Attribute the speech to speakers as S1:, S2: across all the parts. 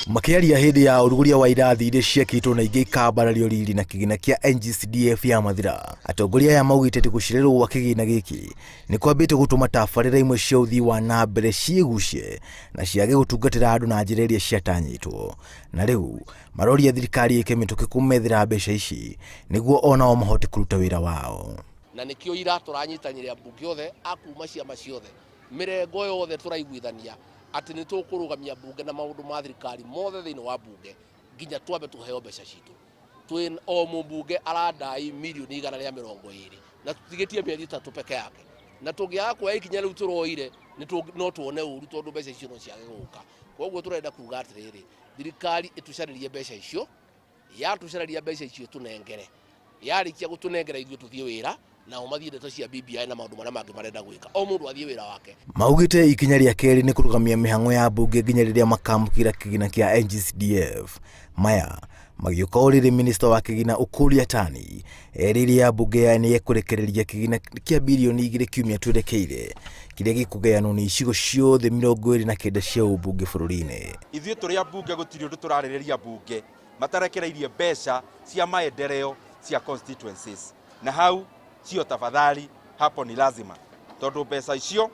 S1: Makĩaria hĩndĩ ya ũrugũria wa irathi iria ciakĩtwo na ingĩ ikambarario riri na kĩgĩna kĩa NGCDF ya Mathira, atongoria aya maugĩte atĩ gũcererwo gwa kĩgĩna gĩkĩ nĩ kwambĩte gũtũma tabarĩra imwe cia ũthii wa na mbere ciĩgucie na ciage gũtungatĩra andũ na njĩra ĩrĩa ciatanyĩtwo, na rĩu maroria thirikari ĩke mĩtũkĩ kũmethera mbeca ici nĩguo onao mahote kũruta wĩra wao.
S2: Na nĩkĩo ira tũranyitanĩire ambunge othe a kuma ciama ciothe, mĩrengo yothe, tũraiguithania atĩ nĩ tũkũrũgamia mbunge na maũndũ ma thirikari mothe thĩinĩ wa mbunge nginya twambe tũheo mbeca citũ. Twĩ o mũmbunge arandai mirioni 120 na tũtigĩtie mĩeri 3 peke yake, na tũngĩaga kuoya ikinya rĩu tũroire no tuone ũru tondũ mbeca icio no ciage gũka. Koguo tũrenda kuga atĩrĩrĩ, thirikari ĩtũcarĩrie mbeca icio, yatũcarĩria mbeca icio tũnengere, yarĩkia gũtũnengera ithuĩ tũthiĩ wĩra, nao mathiĩ ndeto cia BBI na maũndũ marĩa mangĩ marenda gwĩka, o mũndũ athiĩ wĩra wake.
S1: Maugĩte ikinya rĩa kerĩ nĩ kũrũgamia mĩhang'o ya mbunge nginya rĩrĩa makamũkĩra kĩgĩna kĩa NGCDF. Maya magĩũka o rĩrĩ minista wa kĩgĩna Ukur Yatani erĩire ambunge aya nĩ ekũrekereria kĩgĩna kĩa birioni 2 kiumia twerekeire, kĩrĩa gĩkũgayanwo nĩ icigo ciothe 29 cia ũmbunge bũrũri-inĩ.
S3: Ithuĩ tũrĩ ambunge gũtirĩ ũndũ tũrarĩrĩria mbunge matarekereirie mbeca cia maendeleo cia constituencies, na hau sio tafadhali, hapo ni lazima, tondũ mbeca icio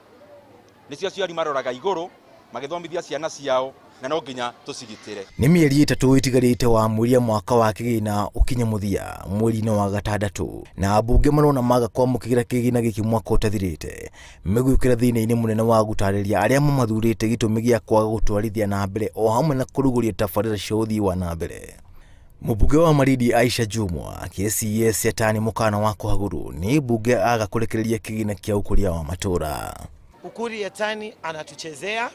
S3: nĩcio aciari maroraga igũrũ magĩthomithia ciana ciao na no nginya tũcigitĩre.
S1: Nĩ mĩeri 3 ĩtigarĩte wa mũiria mwaka wa kĩgĩna ũkinye mũthia mweri-inĩ wa gatandatũ, na ambunge marona maga kwamũkĩra kĩgĩna gĩkĩ mwaka ũtathirĩte megwĩkĩra thĩna-inĩ mũnene wa gũtarĩria arĩa mamathurĩte gĩtũmi gĩa kwaga gũtwarithia na mbere o hamwe na kũrugũria tabarĩra cia ũthii wa na mbere. Mũmbunge wa Malindi Aisha Jumwa akĩciĩ Yatani mũkana wa kũhagũrwo nĩ mbunge aga kũrekereria kĩgĩna kĩa ũkũria wa matũra.
S4: Ukur Yatani anatuchezea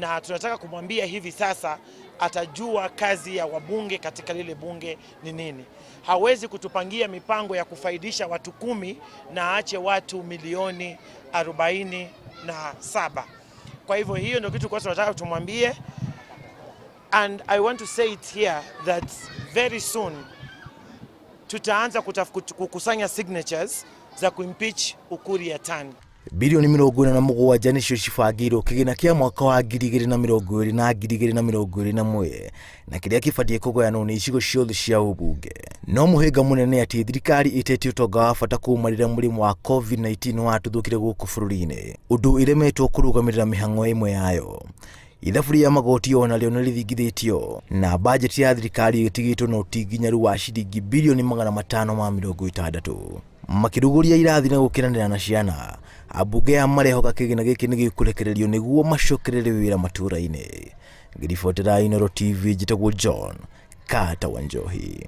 S4: na tunataka kumwambia hivi sasa atajua kazi ya wabunge katika lile bunge ni nini. Hawezi kutupangia mipango ya kufaidisha watu 10 na aache watu milioni 47. Kwa hivyo hiyo ndio kitu kwa tunataka tumwambie, and I want to say it here that very soon tutaanza kukusanya signatures za kuimpeach Ukur Yatani.
S1: Birioni 47 nĩcio cibangĩirwo kĩgĩna kĩa mwaka wa 2020 na 2021, na kĩrĩa kĩbatiĩ kũgayanwo nĩ icigo ciothe cia ũmbunge. No mũhĩnga mũnene atĩ thirikari ĩtetie ũtonga wa bata kuma rĩrĩa mũrimũ wa COVID-19 watuthũkire gũkũ bũrũri-inĩ, ũndũ ĩremetwo kũrũgamĩrĩra mĩhang'o ĩmwe yayo. Ithabu rĩa magoti ona rĩo nĩrĩthingithĩtio na bajeti ya thirikari ĩtigĩtwo na ũtinginyaru wa ciringi birioni 560. Makĩrugũria irathi na gũkenanĩra na ciana, ambunge aya marehoka kĩgĩna gĩkĩ nĩ gĩkũrekererio nĩguo macokererie wĩra matũra-inĩ. Ngĩribotera Inooro TV, njĩtagwo John Kata Wanjohi.